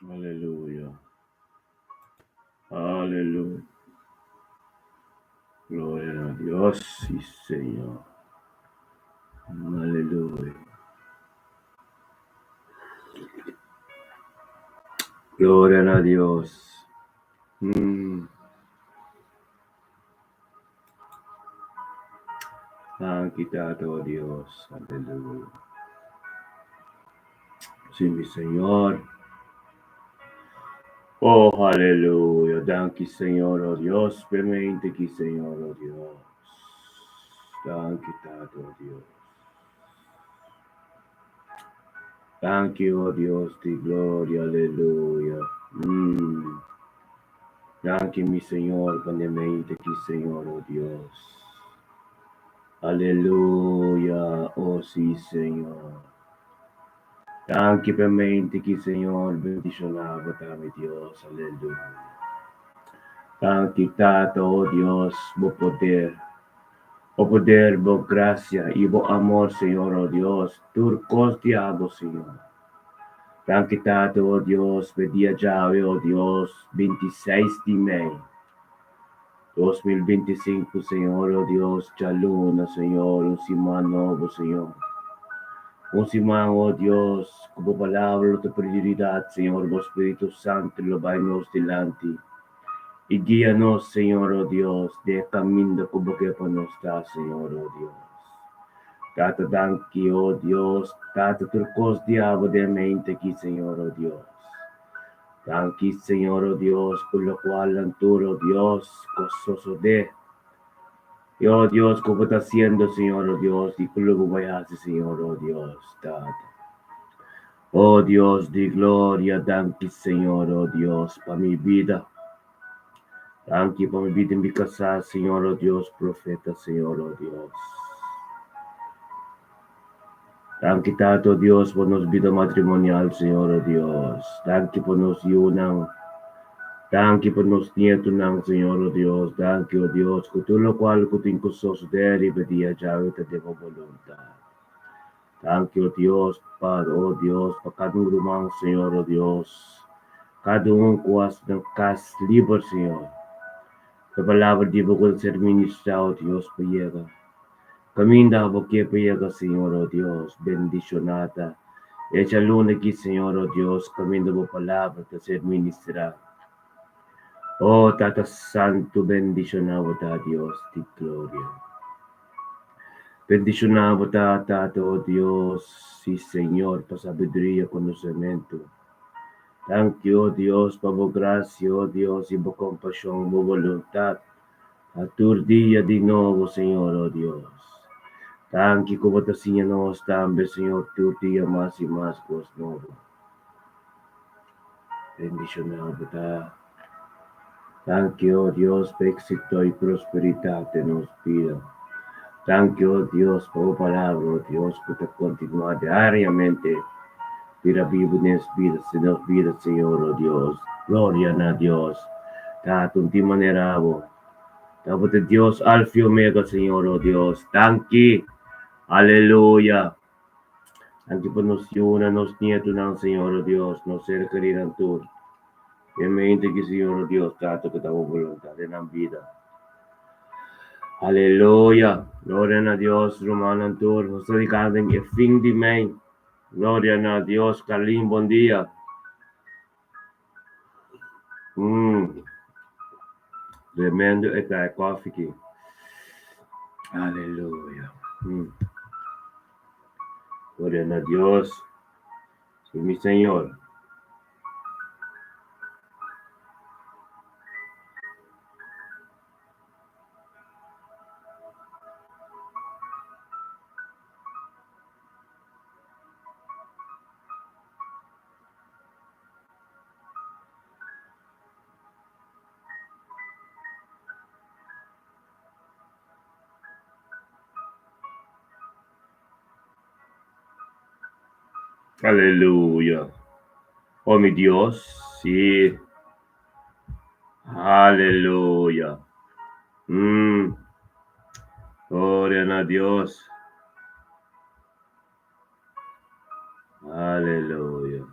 Aleluya. Aleluya. Gloria na Dios, sí Señor. Aleluya. Gloria na Dios. Danki Tata, oh Dios. Aleluya. Sí, mi Señor. Oh, aleluya. Danki, Señor, oh Dios. Permente ki, Señor, oh Dios. Danki, Tata, oh Dios. Danki, oh Dios di gloria. Aleluya. Danki, mi Señor, pa nemente ki, Señor, oh Dios. Aleluya. Oh, sí, Señor. Danki pa mente ki, Señor, bendishoná bo ta, mi Dios. Aleluya. Danki, Tata, oh Dios, bo poder. Bo poder, bo gracia i bo amor, Señor, oh Dios, tur kos di abo, Señor. Danki, Tata, oh Dios, p'e dia djawe, oh Dios, 26 di mei, 2025, Señor, oh Dios, djaluna, Señor, un siman nobo, Señor. Un siman, oh Dios, ku bo palabra lo ta prioridat, Señor, bo Spiritu Santu lo bai nos dilanti. I guia nos, Señor, oh Dios, den e kaminda ku bo ke pa nos ta, Señor, oh Dios. Tata, danki, oh Dios, Tata, tur kos di abo den mente aki, Señor, oh Dios. Danki, Señor, oh Dios, ku lokual nan tur, oh Dios, ku a sosodé. I, oh Dios, ku bo ta hasiendo, Señor, oh Dios, i ku lo bo bai hasi, Señor, oh Dios, Tata. Oh Dios di gloria, danki Señor, oh Dios, pa mi bida. Danki pa mi bida i mi kasá, Señor, oh Dios, profeta, Señor, oh Dios. Danki Tata, oh Dios, pa nos bida matrimonial, Señor, oh Dios. Danki pa nos yunan. Danki pa nos nietonan, Señor, oh Dios. Danki, oh Dios, ku tur lokual ku tin ku sosodé riba dia djawe ta den bo boluntat. Danki, o Dios, pa, o Dios, pa kada un ruman, Señor, o Dios, kada un ku a sta na kas liber, Señor. Pa e palabra di bo ku ta ser ministrá, o Dios, pa yega kaminda abo ke pa yega, Señor, o Dios. Bendishoná ta e djaluna aki, Señor, o Dios, kaminda bo palabra ta ser ministrá. O Tata Santu, bendishoná bo ta, Dios di gloria. Bendishoná bo ta, Tata, o Dios, sí, Señor, pa sabiduria, konosementu. Danki, o Dios, pa bo grasia, o Dios, i bo kompashon, bo boluntat ta tur dia di nobo, Señor, o Dios. Danki ku bo ta siña nos tambe, Señor, tur dia mas i mas kos nobo. Bendishoná bo ta. Danki, o Dios, pa éxito i prosperidat den nos bida. Danki, o Dios, pa bo palabra, o Dios, ku ta kontinuá diariamente bira bibu den es bida, den nos bida, Señor, o Dios. Gloria na Dios. Tata, un tin manera abo. Ta bo ta Dios Alfa i Omega, Señor, o Dios. Danki. Aleluya. Danki pa nos yunan, nos nietonan, Señor, o Dios, nos ser kerinan tur. Den mente ki, Señor, o Dios, Tata, ku ta bo boluntat den nan bida. Aleluya! Gloria na Dios, rumannan tur. Nos ta yega den e fin di mei. Gloria na Dios. Carlin, bon dia. Tremendo e ta e koffie ki. Aleluya. Gloria na Dios. Sí, mi Señor. Aleluya. Oh mi Dios, sí. Aleluya. Gloria na Dios. Aleluya.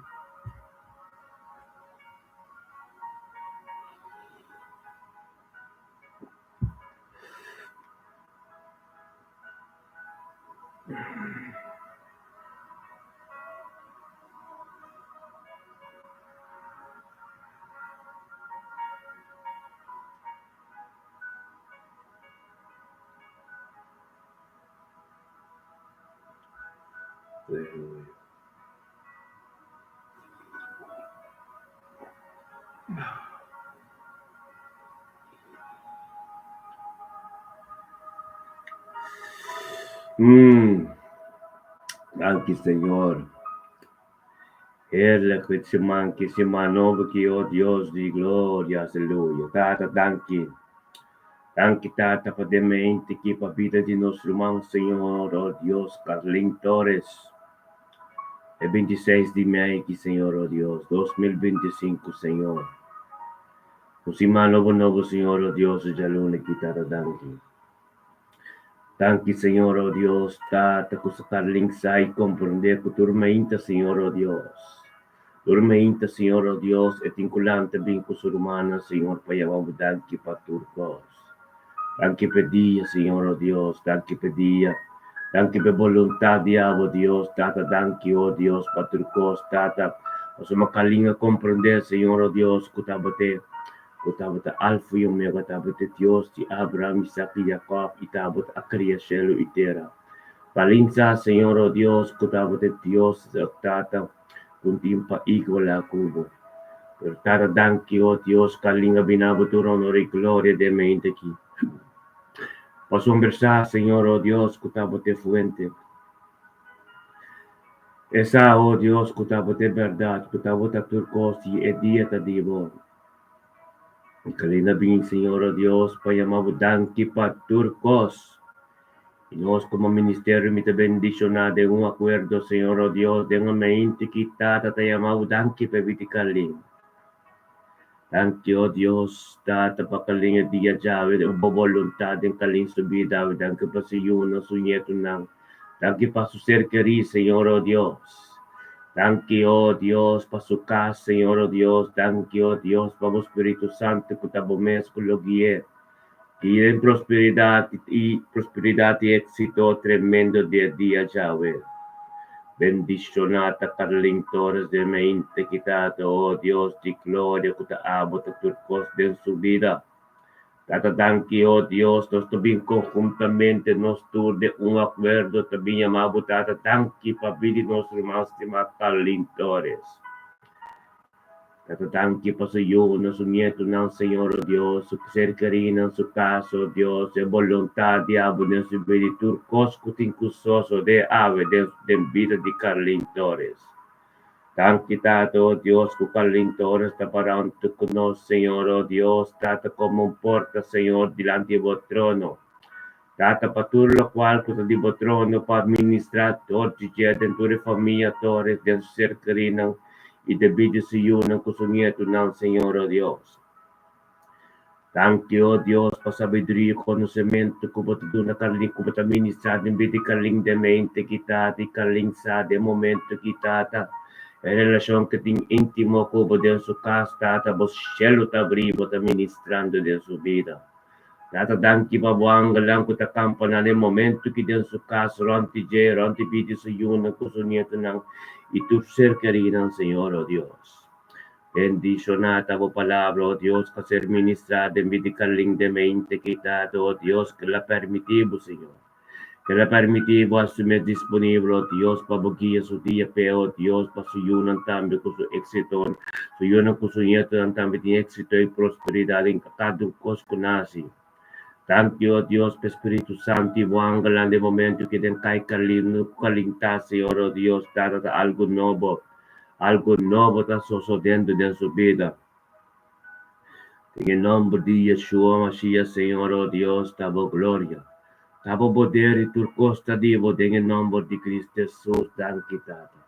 Danki Señor. Heerlijk ku siman ki siman nobo ki oh Dios di gloria aleluya. Tata danki. Danki Tata pa den mente ki pa bida di nos ruman Señor oh Dios Carlin Torres. E 26 di mei ki Señor oh Dios 2025 Señor. Un siman nobo nobo Señor oh Dios djaluna ki Tata danki. Danki Señor oh Dios Tata ku sa Carlin sa i komprende ku tur mainta Señor oh Dios. Tur mainta Señor oh Dios e tin ku lanta bin ku su rumannan Señor pa yama bo danki pa tur kos. Danki p'e dia Señor oh Dios danki p'e dia danki p'e boluntad di abo Dios Tata danki oh Dios pa tur kos Tata pasobra Carlin a komprende Señor oh Dios ku tabata e Ku tabata Alfa i Omega, tabata e Dios di Abraham, Isaac i Jacob, i tabata a kria shelu i tera. Palinsa, Señor, o Dios, ku tabata e Dios Tata, ku N tin pa igualá ku bo. Pero Tata, danki, o Dios, ku a linga bina bo tur honor i gloria den mente aki. Pasobra sa, Señor, o Dios, ku tabata e fuente. E sa, o Dios, ku tabata e bèrdat, ku tabata tur kos, i e dia ta di bo. I kalina bin, Señor, o Dios, pa yama bo danki pa tur kos. I nos komo ministerio mi ta bendishoná den un akuerdo, Señor, o Dios, den un meinti ki Tata ta yama bo danki pa e biti Carlin. Danki, o Dios, Tata, pa Carlin e dia djawe den bo boluntat den Carlin su bida awe. Danki pa su yunan, su ñetunan. Danki pa su ser kerí, Señor, o Dios. Danki, o Dios, pa su kas, Señor, o Dios. Danki, o Dios, pa bo Spiritu Santu ku ta bo mes ku lo gui'é. Gui'é den prosperidat i prosperidat i éksito tremendo di e dia djawe. Bendishoná ta Carlin Torres den mente ki Tata, o Dios di gloria, ku ta abo ta tur kos den su bida. Tata danki oh Dios nos ta bin conjuntamente nos tur den un acuerdo ta bin yama bo Tata danki pa bida di nos ruman stima Carlin Torres. Tata danki pa su yunan su nietonan Señor oh Dios su ser kerinan su casa oh Dios e boluntad di abo den su bida y tur cos cu tin cu sosode awe den bida di Carlin Torres. Danki Tata, o Dios, ku Carlin Torres ta pará huntu ku nos, Señor, o Dios, Tata, komo un porta, Señor, dilanti di Bo trono. Tata, pa tur lokual ku ta di Bo trono, pa administrá dor di dje den tur e famia Torres, den su ser kerinan i debí di su yunan ku su nietunan, Señor, o Dios. Danki, o Dios, pa sabiduria i konosementu ku Bo ta duna Carlin, ku Bo ta ministrá den bida di Carlin den mente ki ta di Carlin sa den momentu ki Tata e relashon ku tin íntimo ku Bo den su kas, Tata, Bo shelu ta abrí i Bo ta ministrando den su bida. Tata, danki pa Bo angelnan ku ta kampa na den momentu ki den su kas, rònt di dje, rònt di bida di su yunan ku su nietunan i tur ser kerinan, Señor, o Dios. Bendishoná ta bo palabra, o Dios, pa ser ministrá den bida di Carlin den mente kitado, o Dios, ke la permití bo, Señor. Ke la permití bo hasi su mes disponibel, o Dios, pa bo guia su dia p'e, o Dios, pa su yunan tambe ku su éksito, su yunan ku su ñetonan tambe tin éksito i prosperidat den kada un kos ku nasi. Danki, o Dios, p'e Spiritu Santu i bo angelnan den momento ki den kai Carlin, ku Carlin ta, Señor, o Dios, Tata, ta algu nobo. Algo nobo ta sosodendo den su bida. Den e nomber di Yeshua Mashiach, Señor, o Dios, ta bo gloria, ta bo poder i tur cos ta di bo den e nomber di Cristo Jesus. Danki, Tata.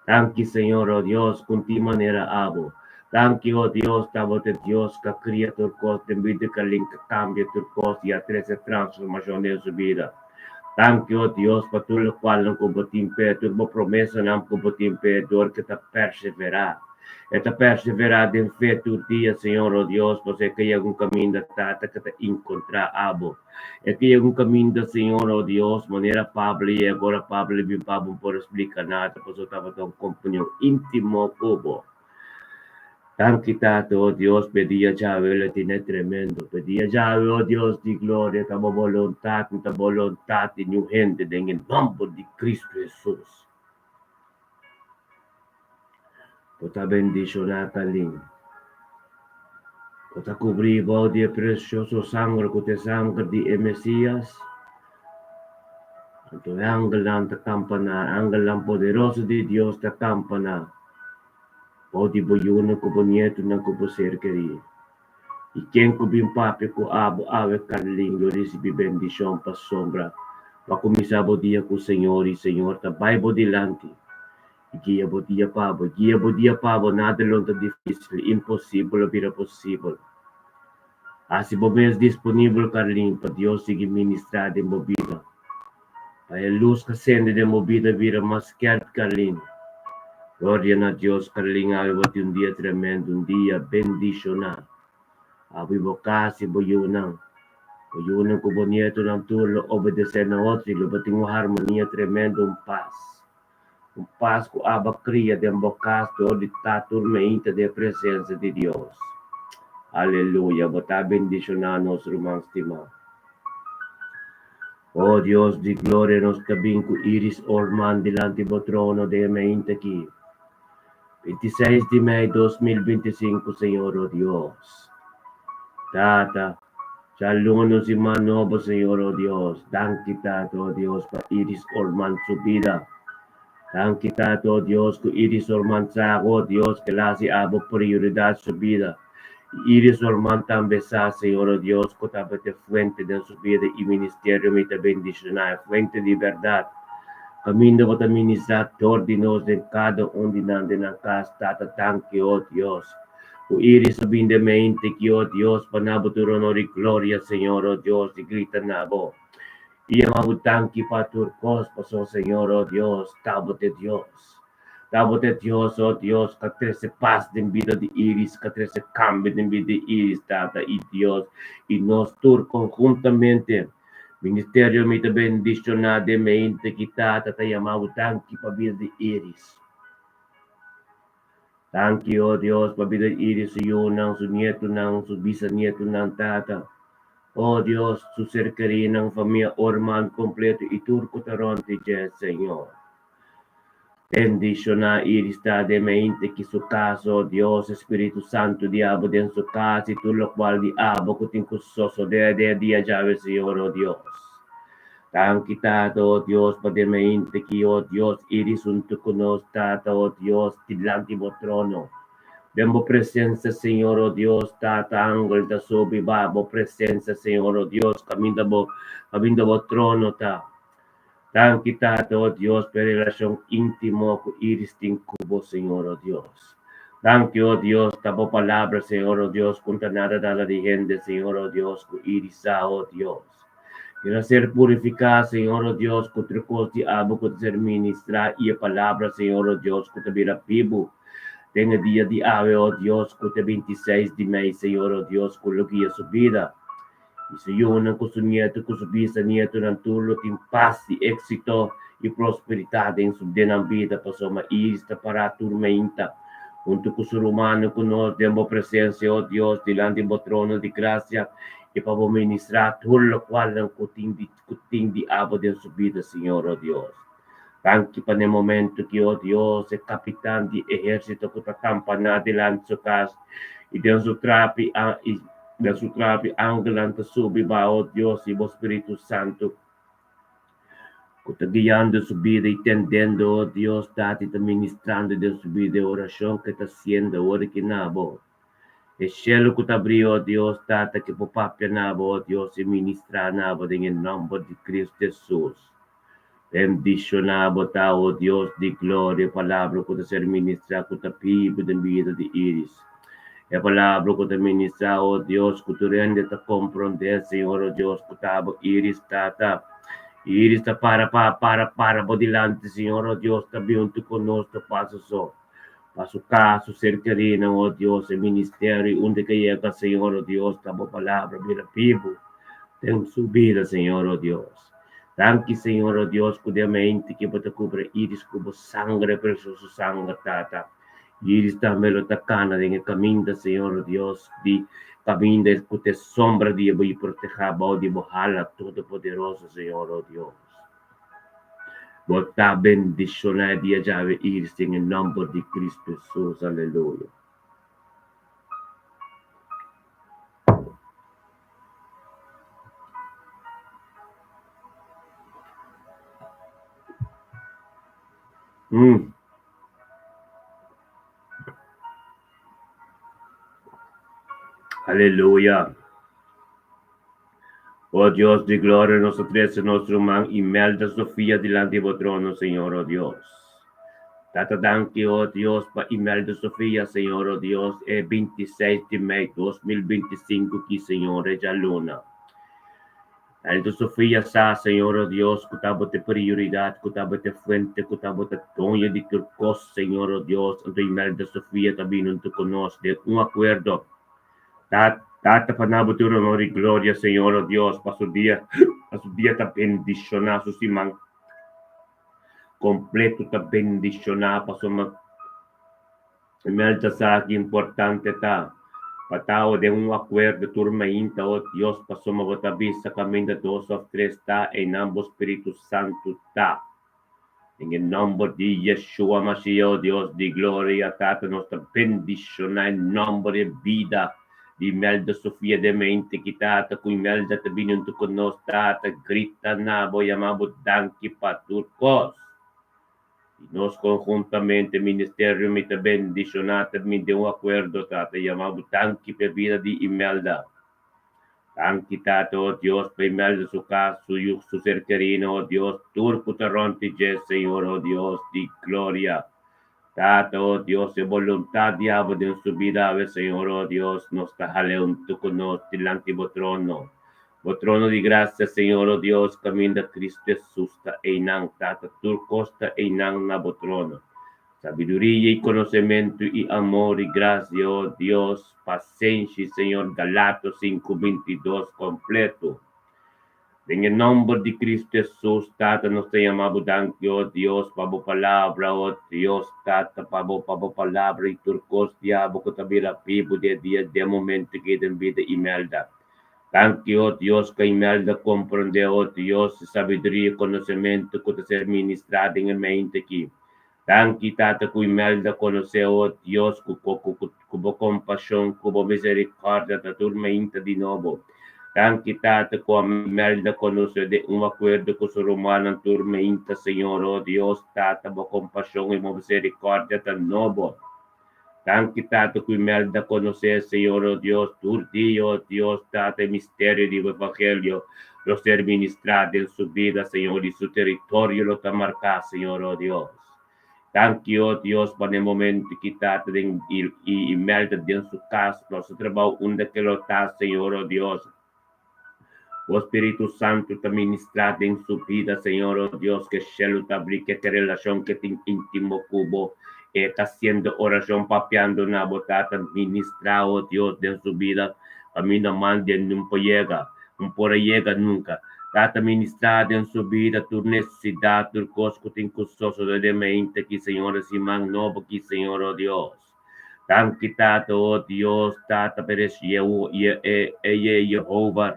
Danki, Señor, o Dios, con tin manera abo. Danki, o Dios, ta bo ta Dios ca cria tur cos den bida ca linka cambia tur cos i a trece transformacion den su bida. Danki, o Dios, pa tur lokualnan ku bo tin p'e, tur bo promesanan ku bo tin p'e dor ku ta perseverá. E ta perseverá den fe tur dia, Señor, o Dios, pasobra e ke yega un kaminda, Tata, ku ta enkontrá abo. E ke yega un kaminda, Señor, o Dios, manera Pablo yega, ora Pablo bin pa bo, no por a splika nada, pasobra tabata un kompanion íntimo ku bo. Danki, Tata, o Dios, p'e dia djawe lo tene tremendo. P'e dia djawe, o Dios di gloria, ta bo boluntat, ta boluntat di niun hende den e nòmber di Kristu Hesus. Bo ta bendishoná Kalin. Bo ta kubrí bou di e presioso sanger ku ta e sanger di e Mesias. Anto e angelnan ta kampaná, e angelnan poderoso di Dios ta kampaná bou di bo yunan ku bo nietunan ku bo ser kerí. I ken ku bin papia ku abo awe Carlin lo risibí bendishon pasobra bo a kuminsá bo dia ku Señor i Señor ta bai bo dilanti i guia bo dia pa bo, guia bo dia pa bo, nada lo ta difísil, imposibel lo bira posibel. Hasi bo mes disponibel Carlin pa Dios sigui ministrá den bo bida. Pa e lus ka sende den bo bida bira mas skèrp Carlin. Gloria na Dios Carlin awe bo tin un dia tremendo un dia bendishoná. Abri bo kas i bo yunan, bo yunan ku bo nietonan tur lo obedesé na otro i lo bo tin un harmonia tremendo un pas. Un pas ku aba kria den bo kas dor di ta tur meinta den e presensia di Dios. Aleluya! Bo ta bendishoná nos ruman stimá. O Dios di gloria, nos ta bin ku Iris Orman dilanti bo trono den e meinta aki. 26 di mei 2025 Señor, o Dios. Tata, djaluna un siman nobo Señor, o Dios. Danki Tata, o Dios, pa Iris Orman su bida. Danki Tata, o Dios, ku Iris Orman sa, o Dios, ke el hasi abo prioridat su bida. I Iris Orman tambe sa, Señor, o Dios, ku tabata e fuente den su bida i ministerio. Mi ta bendishoná e fuente di bèrdat. Kaminda bo ta ministrá dor di nos den kada un di nan den nan kas, Tata. Danki, o Dios. Ku Iris a bin den mente ki, o Dios, pa na bo tur honor i gloria, Señor, o Dios, i grita na bo i yama bo danki pa tur kos, pasobra, Señor, o Dios, ta bo ta e Dios. Ta bo ta e Dios, o Dios, ku a trese pas den bida di Iris, ku a trese kambio den bida di Iris, Tata i Dios, i nos tur konhuntamente. Ministerio mi ta bendishoná den mente ki Tata ta yama bo danki pa bida di Iris. Danki, o Dios, pa bida di Iris, su yunan, su nietunan, su bisanietunan, Tata. O Dios, su ser kerinan, famia Orman kompleto i tur ku ta rònt di dje, Señor. Bendishoná Iris ta den mente ki su kas, o Dios, e Spiritu Santu di abo den su kas i tur lokual di abo ku tin ku sosodé den e dia djawe, Señor, o Dios. Danki, Tata, o Dios, pa den mente ki, o Dios, Iris huntu ku nos, Tata, o Dios, dilanti bo trono. Den bo presensia, Señor, o Dios, Tata, angel ta subi ba bo presensia, Señor, o Dios, kaminda bo, kaminda bo trono ta. Danki, Tata, o Dios, pa e relashon íntimo ku Iris tin ku bo, Señor, o Dios. Danki, o Dios, ta bo palabra, Señor, o Dios, ku no ta nada nada di hende, Señor, o Dios, ku Iris sa, o Dios. El a ser purifiká, Señor, o Dios, ku tur kos di abo ku ta ser ministrá i e palabra, Señor, o Dios, ku ta bira bibu den e dia di awe, o Dios, ku ta 26 di mei, Señor, o Dios, ku lo guia su bida i su yunan ku su nietu ku su bisanietunan tur lo tin pas i éksito i prosperidat den su den nan bida, pasobra Iris ta pará tur meinta huntu ku su rumannan ku nos den bo presensia, o Dios, dilanti bo trono di grasia i pa bo ministrá tur lokualnan ku tin di ku tin di abo den su bida, Señor, o Dios. Danki pa n'e momentu ki, o Dios, e kapitan di ehérsito ku ta kampaná dilanti su kas i den su trapi i den su trapi angelnan ta subi ba, o Dios, i bo Spiritu Santu ku ta guiando su bida i tendendo, o Dios, Tata, i ta ministrando den su bida e orashon ku e ta hasiendo awor aki na bo. E shelu ku ta bria, o Dios, Tata, ke por papia na bo, o Dios, i ministrá na bo den e nòmber di Kristu Hesus. Bendishoná bo ta, o Dios di gloria, e palabra ku ta ser ministrá ku ta biba den bida di Iris. E palabra ku ta ministrá, o Dios, ku tur hende ta komprondé, Señor, o Dios, ku ta bo Iris, Tata. Iris ta para pa para para bo dilanti, Señor, o Dios, ta bin huntu ku nos, ta pasa so. Pa su kas, su ser kerínan, o Dios, e ministerio i unda ke yega, Señor, o Dios, ta bo palabra bira bibu den su bida, Señor, o Dios. Danki, Señor, o Dios, ku den mente ki bo ta kubra Iris ku bo sangre, presioso sanger, Tata. Iris tambe lo ta kana den e kaminda, Señor, o Dios, di kaminda ku ta e sombra di bo i protehá bou di bo hala todopoderoso, Señor, o Dios. Bo ta bendishoná e dia djawe Iris den e nòmber di Kristu Hesus. Aleluya. Mm. Aleluya. O Dios di gloria, nos ta trece nos ruman Imelda Sofia dilanti bo trono, Señor, o Dios. Tata danki, o Dios, pa Imelda Sofia, Señor, o Dios, e 26 di mei 2025 ki, Señor, e djaluna. Imelda Sofia sa, Señor, o Dios, ku ta bo te prioridad, ku ta bo te fuente, ku ta bo ta doño di tur kos, Señor, o Dios. Anto Imelda Sofia ta bini huntu ku nos den un akuerdo. Tata pa na bo tur honor i gloria, Señor, o Dios, pa su dia, pa su dia ta bendishoná, su siman kompleto ta bendishoná, pasobra Mel ta sa ki importante ta pa ta den un akuerdo tur mainta, o Dios, pasobra bo ta bisa kaminda dos òf tres ta, einan bo Spiritu Santu ta. Den e nòmber di Yeshua Mashiach, o Dios di gloria, Tata, nos ta bendishoná e nòmber i e bida di Imelda Sofia den mente ki, Tata, ku Imelda ta bini huntu ku nos, Tata, grita na bo, yama bo danki pa tur kos. I nos konhuntamente, ministerio, mi ta bendishoná, ta bini den un akuerdo, Tata, yama bo danki pa e bida di Imelda. Danki Tata, o Dios, pa Imelda su kas, su yu, su ser kerino, o Dios, tur ku ta rònt di dje, Señor, o Dios di gloria. Tata, o Dios, e boluntat di abo den su bida awe, Señor, o Dios, nos ta hal'é huntu ku nos dilanti bo trono, bo trono di grasia, Señor, o Dios, kaminda Cristo Hesus ta einan, Tata, tur kos ta einan na bo trono. Sabiduria i konosementu i amor i grasia, o Dios, pasenshi, Señor, Galato sinku 22 kompleto. Den e nòmber di Kristu Hesus, Tata, nos ta yama Bo danki, o Dios, pa Bo Palabra, o Dios, Tata, pa Bo, pa Bo Palabra i tur kos di Abo ku ta bira bibu di e dia, den momentu ki den bida Imelda. Danki, o Dios, ku Imelda komprondé, o Dios, sabiduria i konosementu ku ta ser ministrá den e mente aki. Danki, Tata, ku Imelda konosé, o Dios, ku ku bo kompashon, ku bo miserikòrdia ta tur mainta di nobo. Danki, Tata, ku Imelda konosé den un akuerdo ku su rumannan tur mainta, Señor, o Dios, Tata, bo kompashon i bo miserikòrdia ta nobo. Danki, Tata, ku Imelda konosé, Señor, o Dios, tur dia, o Dios, Tata, e misterio di bo evangelio lo ser ministrá den su bida, Señor, i su teritorio lo ta marká, Señor, o Dios. Danki, o Dios, pa n'e momento ki Tata den i Imelda den su kas, na su trabou, unda ke lo ta, Señor, o Dios. Bo Spiritu Santu ta ministrá den su bida, Señor, o Dios, ke shelu ta abrí, ke te relashon ke tin íntimo ku Bo. E ta hasiendo orashon papiando na Bo, Tata. Ministrá, o Dios, den su bida, kaminda man den nun por yega, un por a yega nunka. Tata, ministrá den su bida tur nesesidat, tur kos ku tin ku sosodé den mente ki, Señor, e siman nobo ki, Señor, o Dios. Danki Tata, o Dios, Tata, pero es Yehova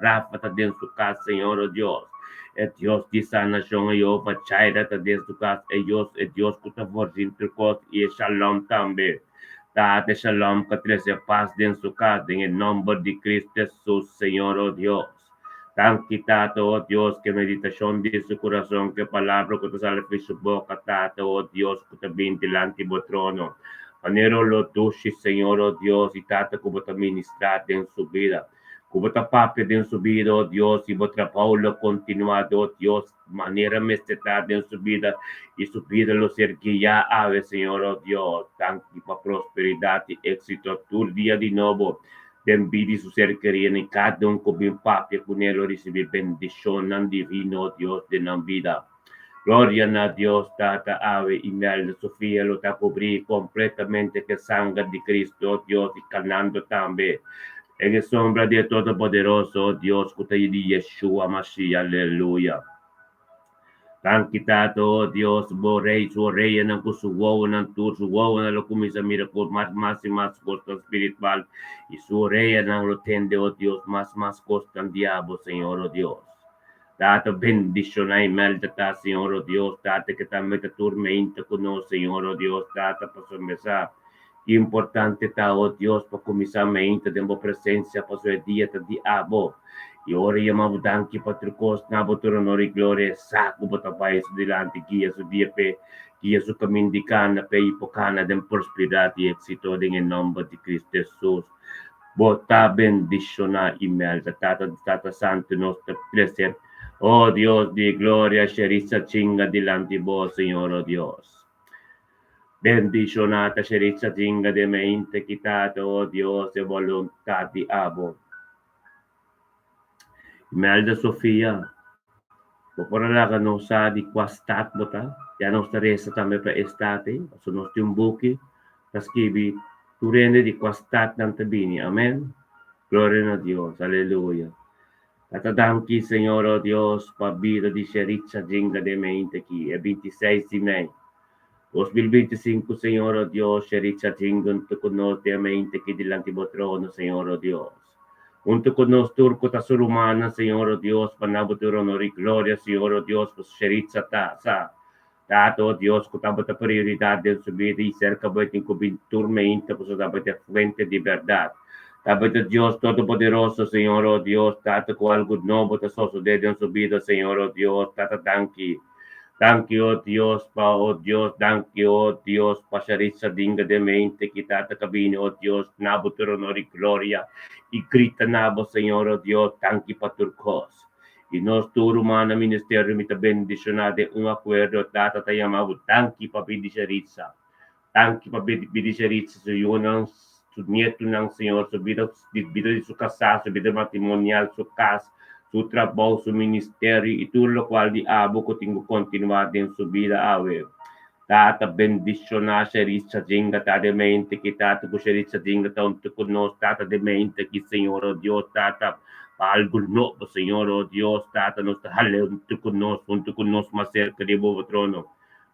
Rafa ta den su kas, Señor, o Dios. E Dios di sanashon, e Yehova Jireh ta den su kas, e Dios, e Dios ku ta voorzien tur kos, i e Shalom tambe. Tata, e Shalom ka trese pas den su kas, den e nòmber di Cristo Jesus, Señor, o Dios. Danki Tata, o Dios, ku e meditashon di su kurason, ku e palabra ku ta sali for su boka, Tata, o Dios, ku ta bini dilanti bo trono. Manera lo dushi, Señor, o Dios, i Tata, ku bo ta ministrá den su bida, ku bo ta papia den su bida, o Dios, i bo trabou lo kontinuá, o Dios, manera mester ta den su bida, i su bida lo ser guiá awe, Señor, o Dios. Danki pa prosperidat i éksito tur dia di nobo. Den bida di su ser kerí ni kada un ku bin papia kuné lo risibí bendishonnan divino, Dios, den nan bida. Gloria na Dios Tata awe Imelda Sofia lo ta cubri completamente cu e sanger di Cristo, oh Dios, y canando tambe den e sombra di e Todopoderoso, oh Dios, cu ta di Yeshua Mashiach. Aleluya. Danki Tata, oh Dios, bo Rey su oreyanan cu su wowonan tur su wowonan lo cuminsa mira cos mas mas y mas cosnan spiritual y su oreyanan lo tende, oh Dios, mas mas cosnan di abo, Señor, oh Dios. Tata bendiciona Imelda ta Señor oh Dios Tata ke ta meta tur meinta ku nos Señor oh Dios Tata pasobra mi sa ki importante ta oh Dios pa kuminsa meinta den bo presencia pasobra e dia ta di abo y ora yama bo danki pa tur kos na bo tur honor y gloria e sa ku bo ta bai su dilanti guia su dia p'e guia su kamin di kana p'e y por kana den prosperidad y exito den e nomber di Cristo Jesus. Bo ta bendishoná Imelda, Tata di Tata Santu nos ta trese, oh Dios di gloria, Sherissa Chinga dilanti Bo, Señor, oh Dios. Bendishoná ta Sherissa Chinga den mente ki Tata, oh Dios, e boluntat di Abo. Imelda Sofia, bo por a laga nos sa di kua stat bo ta? Ya nos ta resa tambe pa e stat ei, pasobra nos tin un buki ta skibi tur hende di kua stat nan ta bini. Amen. Gloria na Dios. Aleluya. Tata danki Señor oh Dios pa bida di Sheritza Jinga den meinte aki, e 26 di mei 2025 Señor oh Dios Sheritza Jinga hunto ku nos den meinte aki dilanti bo trono Señor oh Dios. Hunto ku nos tur ku ta su rumannan Señor oh Dios pa nan bo tur honor y gloria Señor oh Dios pa Sheritza ta sa Tata, oh Dios, ku tabata prioridat den su bida i serka bo e tin ku bin tur meinta pasobra tabata e fuente di bèrdat. Tabata Dios Todopoderoso, Señor, oh Dios, Tata, ku algu nobo ta sosodé den su bida, Señor, oh Dios, Tata, danki. Danki, oh Dios, pa, oh Dios, danki, oh Dios, pa Sharitza dinga den mente ki Tata ka bini, oh Dios, na bo tur honor i gloria i grita na bo, Señor, oh Dios, danki pa tur kos. I nos tur ruman na ministerio mi ta bendishoná den un akuerdo Tata ta yama bo danki pa bidi Sharitza. Danki pa bidi Sharitza su yunan, su nietunan Señor, su bida, bida di su kasá, su bida matrimonial, su kas, su trabou, su ministerio i tur lokual di abo ku tin ku kontinuá den su bida awe. Tata bendishoná Sharitza Jinga ta den mente ki Tata ku Sharitza Jinga ta huntu ku nos Tata den mente ki Señor oh Dios Tata pa algu nobo Señor oh Dios Tata nos ta hal'e huntu ku nos huntu ku nos mas serka di bo trono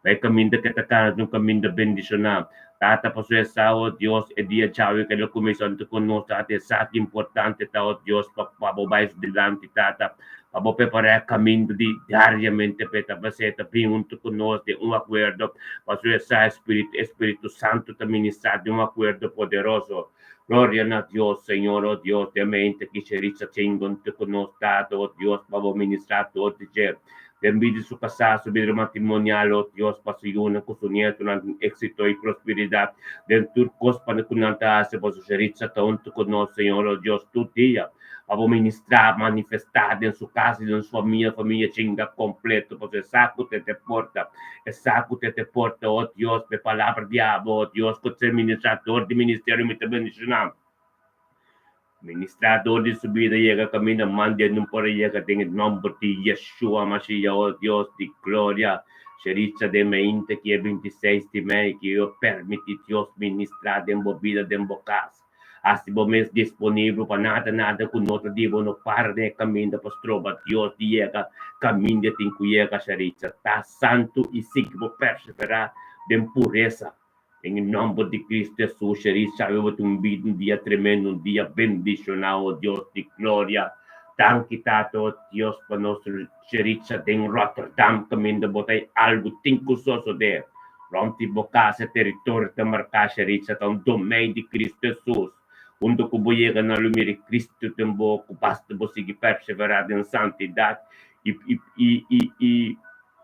pa e kaminda ke ta kana ta un kaminda bendishoná Tata pasobra e sa oh Dios e dia djawe ke lo kuminsá huntu ku nos Tata e sa ki importante ta oh Dios pa pa bo bai su dilanti Tata Pa bo prepará e kaminda di diariamente p'e ta bas'é ta bin huntu ku nos den un akuerdo, pasobra e sa e Spiritu, e Spiritu Santu ta ministrá den un akuerdo poderoso. Gloria na Dios, Señor, o Dios, den mente ki Sheritza tin huntu ku nos, Tata, o Dios, pa bo ministrá tur di dje. Den bida di su kasá, su bida matrimonial, o Dios, pa su yunan ku su nietonan tin éksito i prosperidat den tur kos pa ku nan ta hasi, pasobra Sheritza ta huntu ku nos, Señor, o Dios, tur dia. Pa bo ministrá, manifestá den su kas i den su famia, famia chinga kompleto, pasobra e sa ku te te porta, e sa ku te te porta, o Dios, pa e palabra di abo, o Dios, ku ser ministrador di ministerio mi ta bendishoná. Ministrador di su bida yega kaminda manda e no por a yega den e nòmber di Yeshua Mashiach, o Dios di gloria. Sheritza den mainta ki e 26 di mei, ki yo permití Dios ministrá den bo bida, den bo kas. Hasi bo mes disponibel pa nada nada ku no ta di bo no para den e kaminda pa stroba Dios di yega kaminda e tin ku yega Sharitza ta santu i sigui bo perseverá den puresa den e nòmber di Cristo Hesus Sharitza awe bo tin un bida un dia tremendo un dia bendishoná o Dios di gloria danki Tata o Dios pa nos Sheritza den Rotterdam kaminda bo ta algu tin ku sosodé. Rònt di bo kas e teritorio ta marká Sheritza ta un domein di Kristu Hesus. Huntu ku bo yega na lo mira Kristu den bo ku basta bo sigui perseverá den santidat i i i i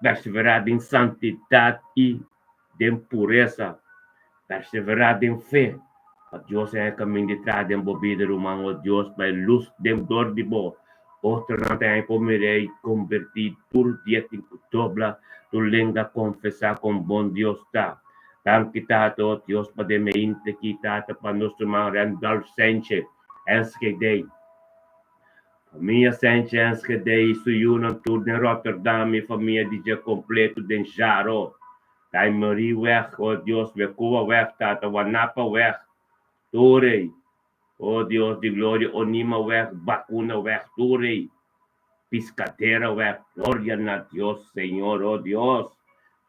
perseverá den santidat i den puresa, perseverá den fe, pa Dios haña kaminda di traha den bo bida, ruman, o Dios, pa e lus den dor di bo, otronan ta haña por mir'é i kombertí, tur dia tin ku dobla tur lenga konfesá kon bon Dios ta. Danki, Tata, o Dios, pa den meinte ki, Tata, pa nos ruman Randolph Sanchez, Enschede. Famia Sanchez Enschede i su yunan tur den Rotterdam i famia di dje kompleto den Jaro, Taimerieweg, o Dios, Wekowaweg, Tata, Wanapaweg, tur ei, o Dios di gloria, Onimaweg, Bakunaweg, tur ei, Piscaderaweg, gloria na Dios, Señor, o Dios,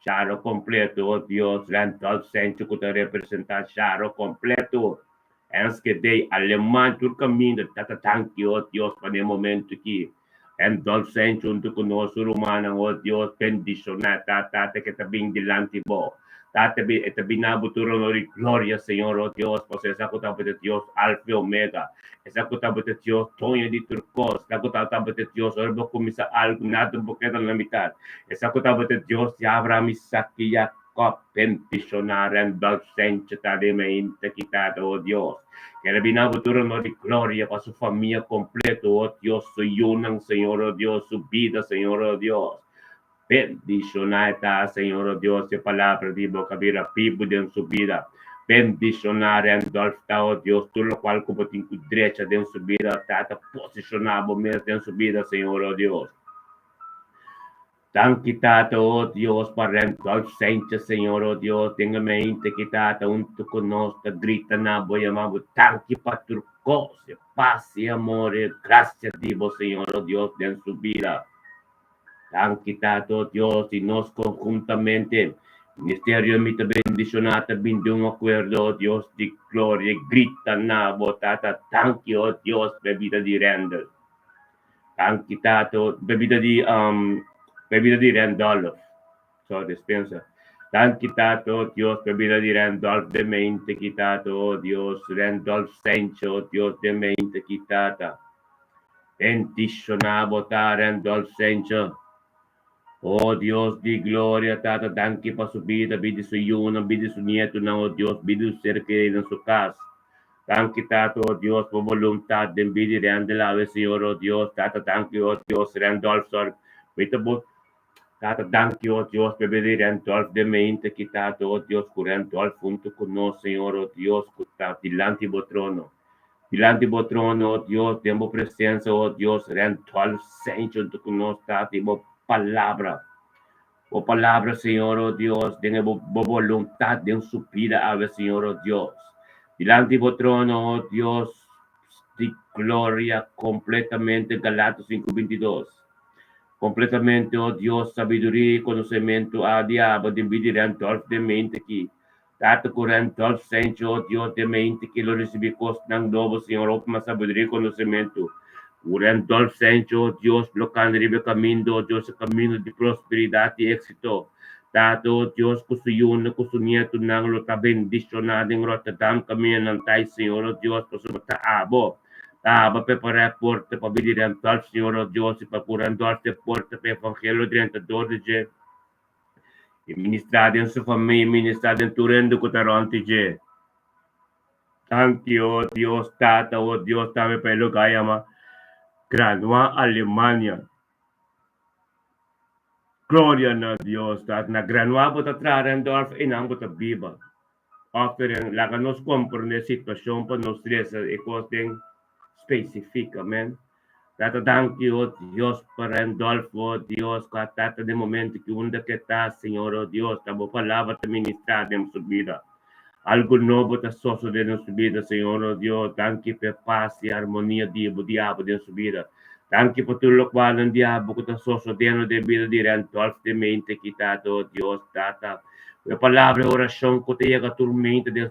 Jaro kompleto, o Dios, Randolph Sancho ku ta representá Jaro kompleto, Enschede, Aleman, tur kaminda, Tata danki, o Dios, pa n'e momento aki. Randolph Sancho huntu ku nos, su rumannan, o Dios, bendishoná ta Tata ke ta bin dilanti bo. Tata, e ta bin na bo tur honor i gloria, Señor, o Dios, pasobra esa ku tabata Dios, Alfa i Omega, esa ku tabata Dios, doño di tur kos, esa ku tabata Dios, ora bo kuminsá algu, nada bo keda na mitat, esa ku tabata Dios di Abraham, Isaac i Jakòb, bendishoná Randolph Sancho ta den mainta ki Tata, o Dios. Kere bina bo tur honor i gloria pa su famia kompleto, o Dios, su yunan, Señor, o Dios, su bida, Señor, o Dios. Bendishoná e ta, Señor, o Dios, e palabra di bo ka bira bibu den su bida. Bendishoná Randolph ta, o Dios, tur lokual ku bo tin ku drecha den su bida, Tata, posishoná bo mes den su bida, Señor, o Dios. Danki Tata, o Dios, pa Randolph Sanchez, Señor, o Dios, den e mente ki Tata huntu ku nos ta grita na bo yama bo danki pa tur kos, e pas i amor i grasia di bo, Señor, o Dios, den su bida. Danki Tata, o Dios, i nos konhuntamente, Ministerio Mi Ta Bendishoná ta bin den un akuerdo, o Dios di gloria, i grita na bo, Tata, danki, o Dios, pa e bida di Randall. Danki Tata, pa e bida di, pa e bida di Randolph. So, dispensa. Danki Tata, o Dios, pa e bida di Randolph den mente ki Tata, o Dios, Randolph Sancho, o Dios, den mente ki Tata. Bendishoná bo ta, Randolph Sancho. O Dios di gloria, Tata, danki pa su bida, bida di su yunan, bida di su nietonan, o Dios, bida di su ser kerido den su kas. Danki, Tata, o Dios, pa bo boluntat den bida di Randel awe, Señor, o Dios, Tata, danki, o Dios, Randolph, sorry, mi ta bo, Tata, danki, o Dios, pa e bida di Randolph den mente aki, Tata, o Dios, ku Randolph huntu ku nos, Señor, o Dios, ku ta dilanti bo trono. Dilanti bo trono, o Dios, den bo presensia, o Dios, Randolph Sancho huntu ku nos, Tata, i bo palabra. Bo palabra, Señor, o Dios, den e bo, bo boluntat den su bida awe, Señor, o Dios. Dilanti bo trono, o Dios di gloria, kompletamente, Galatos 5:22. Kompletamente, o Dios, sabiduria i konosementu a diabel den bida di Randolph den mente aki. Tata ku Randolph Sancho, o Dios, den mente ki lo risibí kosnan nobo, Señor, hopi mas sabiduria i konosementu. Ku Randolph Sancho, o Dios, lo kanda riba e kaminda, o Dios, e kaminda di prosperidat i éksito. Tata, o Dios, ku su yunan, ku su nietunan lo ta bendishoná den Rotterdam kaminda nan ta i, Señor, o Dios, pasobra ta abo. Ta abo a prepará e porta pa bida di Randolph, Señor, o Dios, i pa ku Randolph ta e porta pa e evangelio drenta dor di dje. I ministrá den su famia, i ministrá den tur hende ku ta rònt di dje. Danki, o Dios Tata, o Dios tambe pa e lugá yama Granua, Alemania. Gloria na Dios, Tata. Na Granua bo ta traha, Randolph, einan bo ta biba. Offering, laga nos komprendé situashon pa nos resa e kos den spesifik. Amen. Tata danki, o Dios, pa Randolph, o Dios, ku a tata den momento ki unda ke ta, Señor, o Dios, ta bo palabra ta ministrá den su bida. Algu nobo ta sosodé den su bida, Señor, o Dios. Danki pa e pas i armonia di bo diabel den su bida. Danki pa tur lokualnan diabel ku ta sosodendo den bida di Randolph den mente ki, Tata, o Dios, Tata. Ku e palabra e orashon ku ta yega tur mente den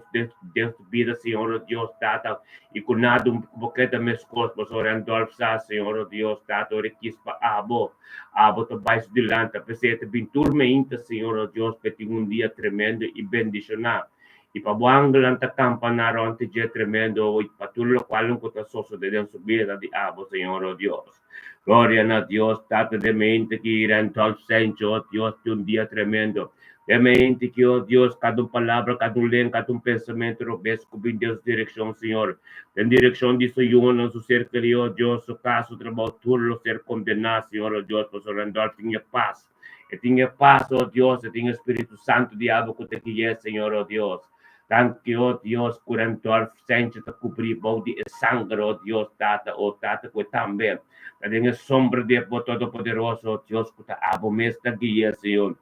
den su bida, Señor, o Dios, Tata, i ku nada un bo keda meskos, pasobra Randolph sa, Señor, o Dios, Tata, ora e kis pa abo, abo ta bai su dilanti, apesar e ta bin tur meinta, Señor, o Dios, pa e tin un dia tremendo i bendishoná, i pa bo angelnan ta kampaná rònt di dje tremendo, i pa tur lokualnan ku ta sosodé den su bida di abo, Señor, o Dios. Gloria na Dios, Tata den mente ki Randolph Sancho, oh Dios, tin un dia tremendo. Den mente ki, oh Dios, kada un palabra, kada un len, kada un pensamentu robes ku bin den su direkshon, Señor. Den direkshon di su yunan, su ser kerí, oh Dios, su kas, su trabou, tur lo ser kondená, Señor, oh Dios, pasobra Randolph tin e pas. E tin e pas, oh Dios, e tin e Spiritu Santu di abo ku ta gui'é, Señor, oh Dios. Danki, o Dios, ku Randolph Sanchez ta kubrí bou di e sanger, o Dios, Tata, o Tata, ku e tambe ta den e sombra di e bo Todopoderoso, o Dios, ku ta abo mes ta gui'é, Señor.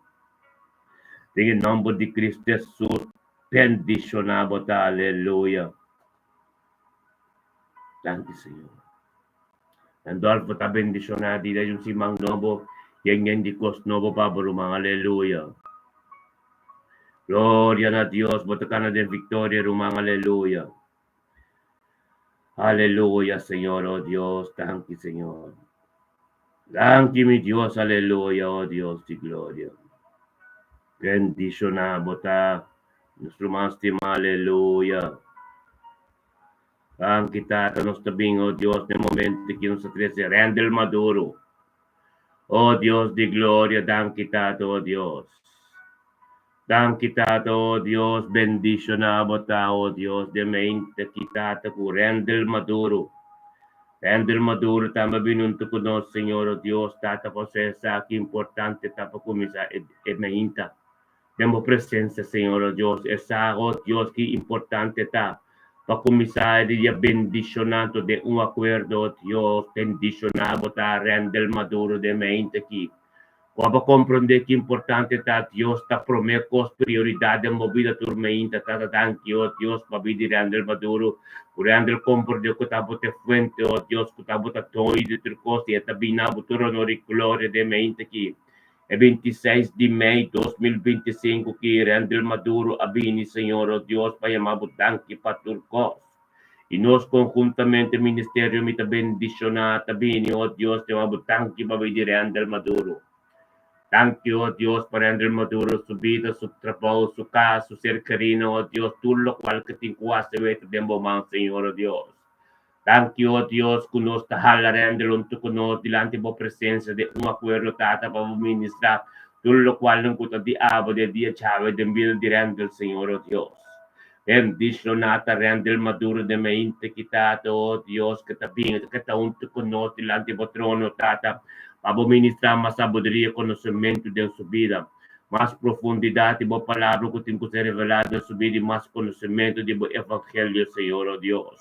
Den e nòmber di Cristo Hesus, bendishoná bo ta. Aleluya. Danki, Señor. Randolfo ta bendishoná di un siman nobo yen yen di kos nobo pa bo ruman. Aleluya. Gloria na Dios, bo ta kana den viktoria ruman. Aleluya. Aleluya, Señor, oh Dios, danki, Señor. Danki, mi Dios, aleluya, oh Dios di gloria. Bendishoná bo ta, nos ruman stimá, aleluya. Danki, Tata, nos ta bin, oh Dios, den momento ki nos ta trese Randel Maduro. Oh Dios di gloria, danki, Tata, oh Dios. Danki, Tata, oh Dios, bendishoná bo ta, oh Dios, den mente ki Tata ku Randel Maduro. Randel Maduro tambe bin huntu ku nos, Señor, oh Dios, Tata, pa sa ki importante ta pa kuminsá e mainta. Den bo presensia, Señor, oh Dios, e sa, oh Dios, ki importante ta pa kuminsá e dia bendishoná den un akuerdo, oh Dios, bendishoná bo ta Randel Maduro den mente ki. Ku bo komprondé ki importante ta Dios ta promé kos prioridat den bo bida tur mainta, Tata, danki, oh Dios, pa bida di Randel Maduro, ku Randel komprondé ku ta bo ta e fuente, oh Dios, ku ta bo ta doño di tur kos i e ta bini na bo tur honor i gloria den mente ki. E 26 di mei 2025 ki Randel Maduro a bini, Señor, oh Dios, pa yama bo danki pa tur kos. I nos konhuntamente ministerio mi ta bendishoná ta bini, oh Dios, yama bo danki pa bida di Randel Maduro. Danki, oh Dios, pa Randel Maduro, su bida, su trabou, su kas, su ser kerido, oh Dios, tur lokual ku tin ku hasi weta den bo man, Señor, oh Dios. Danki, oh Dios, ku nos ta hala Randel huntu ku nos dilanti bo presensia den un akuerdo, Tata, pa bo ministrá tur lokual ku ta di abo den dia djawe den bida di Randel, Señor, oh Dios. Bendishoná ta Randel Maduro den mente ki, Tata, oh Dios, ku ta bin, ku ta huntu ku nos dilanti bo trono, Tata, pa bo ministrá mas sabiduria i konosementu den su bida, mas profundidat di bo palabra ku tin ku ser revelá den su bida i mas konosementu di bo evangelio, Señor, oh Dios.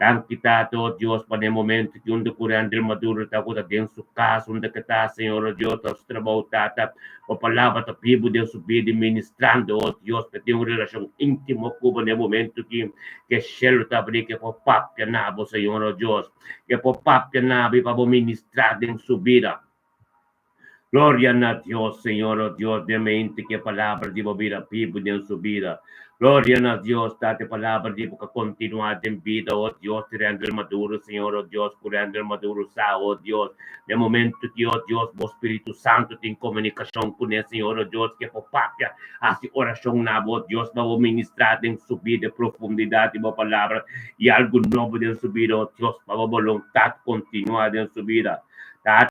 Danki, Tata, oh Dios, pa den momento ki unda ku Randel Maduro ta ku ta den su kas, unda ku ta, Señor, oh Dios, ta su trabou, Tata, bo palabra ta bibu den su bida i ministrando, oh Dios, pa tin un relashon íntimo ku bo den momento ki ke shelu ta abrí, ke por papia na bo, Señor, oh Dios, ke por papia na bo i pa bo ministrá den su bida. Gloria na Dios, Señor, oh Dios, den mente ku e palabra di bo bira bibu den su bida. Gloria na Dios, Tata, e palabra di bo ka kontinuá den bida, oh Dios, di Randel Maduro, Señor, oh Dios, ku Randel Maduro sa, oh Dios, den momento ki, oh Dios, bo Spiritu Santu tin komunikashon kuné, Señor, oh Dios, ke por papia, hasi orashon na bo, oh Dios, pa bo ministrá den su bida e profundidat di bo palabra i algu nobo den su bida, oh Dios, pa bo boluntat kontinuá den su bida.